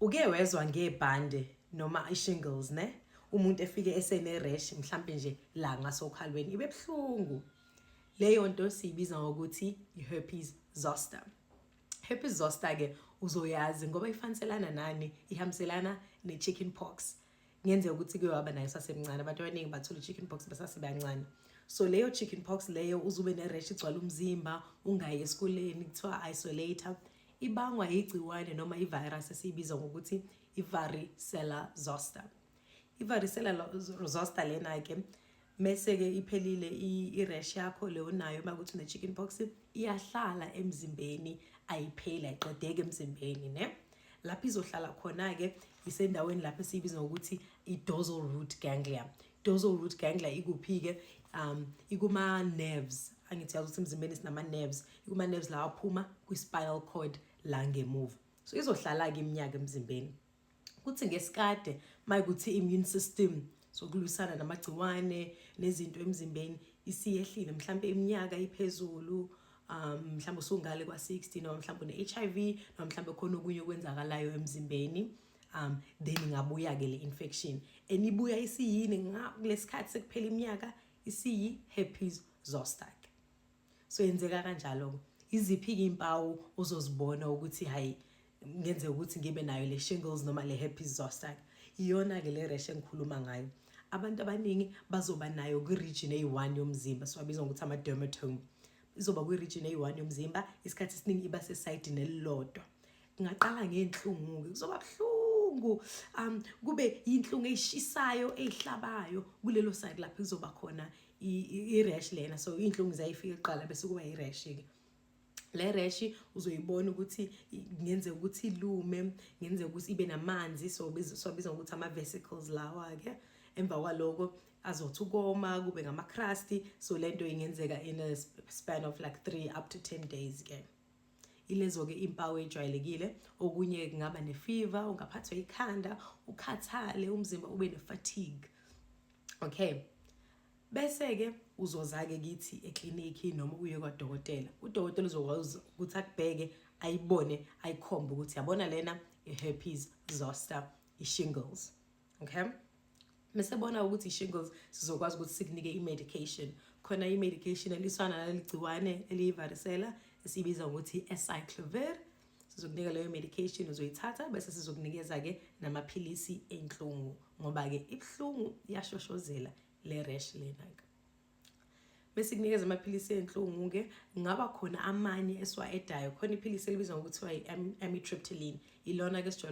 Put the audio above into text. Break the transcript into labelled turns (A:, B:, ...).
A: Uke wezwa ngebhande noma i-shingles, ne? Umuntu efike esene-rash mhlampe nje la ngasokhalweni, ibe buhlungu. Leyo nto siyibiza ngokuthi i-herpes zoster. Herpes zoster ke uzoyazi ngoba ifaniselana nani? Ihambiselana ne-chicken pox. Kungenzeka ukuthi kuye waba nayo sasemncane. Abantu abaningi bathola i-chicken pox basasebancane. So leyo chicken pox leyo uzube ne-rash igcwala umzimba, ungayi esikoleni, kuthiwa isolate. Ibangwa igciwane noma i-virus esiyibiza ngokuthi i-varicella zoster. I-varicella zoster lena-ke, mese-ke iphelile i-rash yakho leyo nayo, uma kuthi une-chicken pox, iyahlala emzimbeni, ayipheli, ayiqedeki emzimbeni, ne? Lapho izohlala khona-ke isendaweni lapho esiyibiza ngokuthi i-dorsal root ganglia. Dorsal root ganglia ikuphi-ke? Ikuma-nerves. Angithi yazi ukuthi emzimbeni sinama-nerves? Ikuma-nerves lawa aphuma kwi-spinal cord la ngemuva. So izohlala-ke iminyaka emzimbeni. Kuthi ngesikade mayikuthi immune system sokulwisana namagciwane nezinto emzimbeni isiyehlile, mhlambe iminyaka iphezulu, mhlawumbe usungale kwa-60, noma mhlawumbe une-HIV, noma mhlawumbe khona okunye okwenzakalayo emzimbeni, then ingabuya-ke le infection. And ibuya isiyini kulesikhathi sekuphela iminyaka? Isiyi-herpes zoster. So yenzeka kanjalo. Iziphi-ke iy'mpawu ozozibona ukuthi hayi, ngenzeka ukuthi ngibe nayo le shingles noma le herpes zoster? Iyona-ke le rash engikhuluma ngayo. Abantu abaningi bazoba nayo kwi-region eyi-1 yomzimba, siwabiza ngokuthi ama-dermatome. Izoba kwi-region eyi-1 yomzimba, isikhathi esiningi iba sesayidini elilodwa. Kungaqala ngey'nhlungu-ke, kuzoba buhlungu, kube yinhlungu ey'shisayo, ey'hlabayo kulelo side lapho kuzoba khona i-rash lena. So iy'nhlungu ziyayifika kuqala, bese kuba i-rash-ke. Le rash uzoyibona ukuthi kungenzeka ukuthi ilume, kungenzeka ukuthi ibe namanzi, so siwabiza ngokuthi ama-vesicles lawa-ke. Emva kwaloko azothi ukoma, kube ngama-crust. So lento ingenzeka in a span of like 3 up to 10 days ke. Ilezo-ke impawu ey'jwayelekile. Okunye kungaba ne-fever, ungaphathwa ikhanda, ukhathale, umzimba ube ne-fatigue. Okay, bese-ke uzoza-ke kithi eklinikhi noma uye kwadokotela. Udokotela uzokwazi ukuthi akubheke, ayibone, ayikhombe ukuthi yabona lena i-herpes zoster, i-shingles. Okay, mase bona ukuthi i-shingles, sizokwazi ukuthi sikunike i-medication. Khona i-medication eliswana naleli gciwane eliyi-varicella esiyibiza ngokuthi i-acyclovir. Sizokunika leyo medication, uzoyithatha, bese sizokunikeza-ke namaphilisi enhlungu, ngoba-ke ibuhlungu, iyashoshozela le rash lena-ke. Bese kunikeza amaphilisi enhlungu-ke. Kungaba khona amanye esiwa-addayo. Khona iphilisi elibizwa ngokuthiwa i-amitriptyline, ilona-ke sijwayele.